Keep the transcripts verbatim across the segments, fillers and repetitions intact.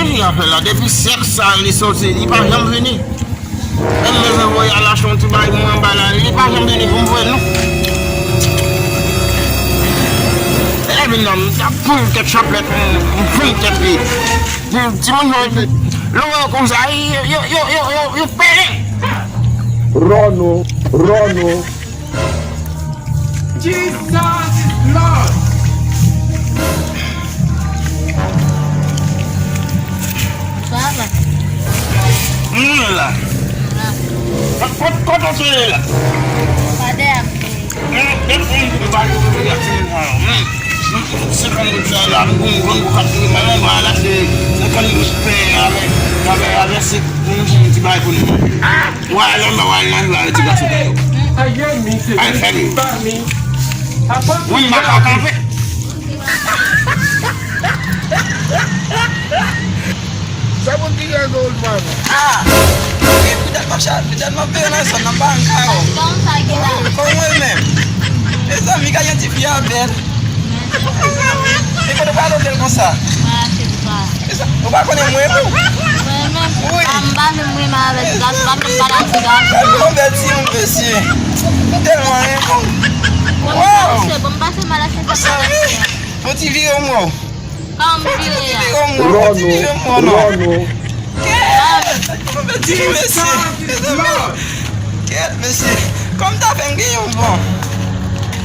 Li ap fè la, depi sèk sa li soti, li pa janm vini. Menm bezwen voye al achte yon ti bagay pou mwen anba la, li pa janm vini pou m voye l non. E lè vin nan, m t ap poul tèt chanplèt, m poul tèt li. Timoun yo, lè w wè yo konsa, yo, yo, yo, yo, yo, yo pelen. Ròno, Ròno. Jesus is Lord. Sa va? Mwen la. Kot, kot, kote w te ye la? Pa dèyè m te ye. Mwen, mwen, mwen, mwen, mwen, mwen, mwen, senkant goud sa la, m gon, gon, gon, kat, mwen, mwen, mwen, la, se senkant goud pen avèk, avèk, avèk se, mwen, mwen, ti bagay pou nou. Ah! Wè, nan, wè, nan, wè, ti gason. Ay, fè li. Mwen, m pa ka kanpe. Sa moun ki gen gòl, man. Ah! Wi, poutèt m ap cha-, poutèt m ap peye nan zòn nan, m pa an kawo. Kòman sa gen la? Kòman mwen menm? Mezanmi, gade yon ti fi a bèl. Mezanmi. E kote w prale w bèl konsa? Mwen achte ti pa. Mezanmi, ou pa konnen mwen menm? Mwen menm? Wi. Ah, m pa menm renmen avèk ti gason, m pa menm pale ak ti gason. Gade yon bèl timoun, mesye. M tèlman renmen w. Bon, m pase, bon, m pase mal achte sa. Mezanmi, fò ti vire w mò. Kòman m vire a? Ròno, Ròno. Kèt, mesye. Kèt, mesye. Kòm ta fè m gen yon bon.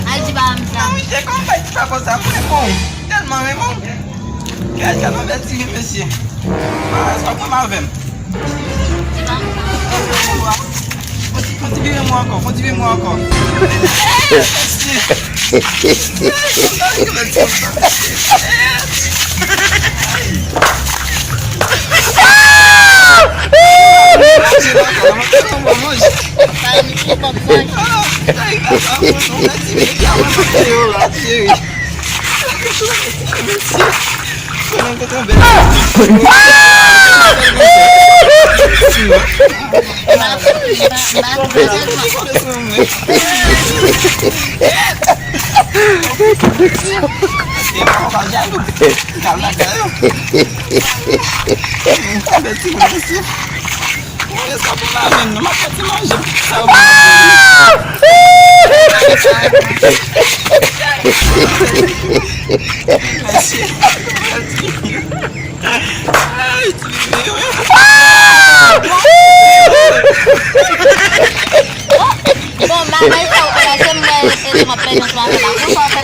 Ay, di ba m sa. Non, mesye, kòm bay ti pa konsa, mwen bon. Tèlman renmen w. Kèt, kèt, mwen bèl ti mesye. Ah, sa konn avè m. Fon ti, fon ti vire mwen ankò, fon ti vire mwen ankò. Bon, bagay sa yo, se mwen, e, m ap pèdi yon swa fè la. Konsa w fè,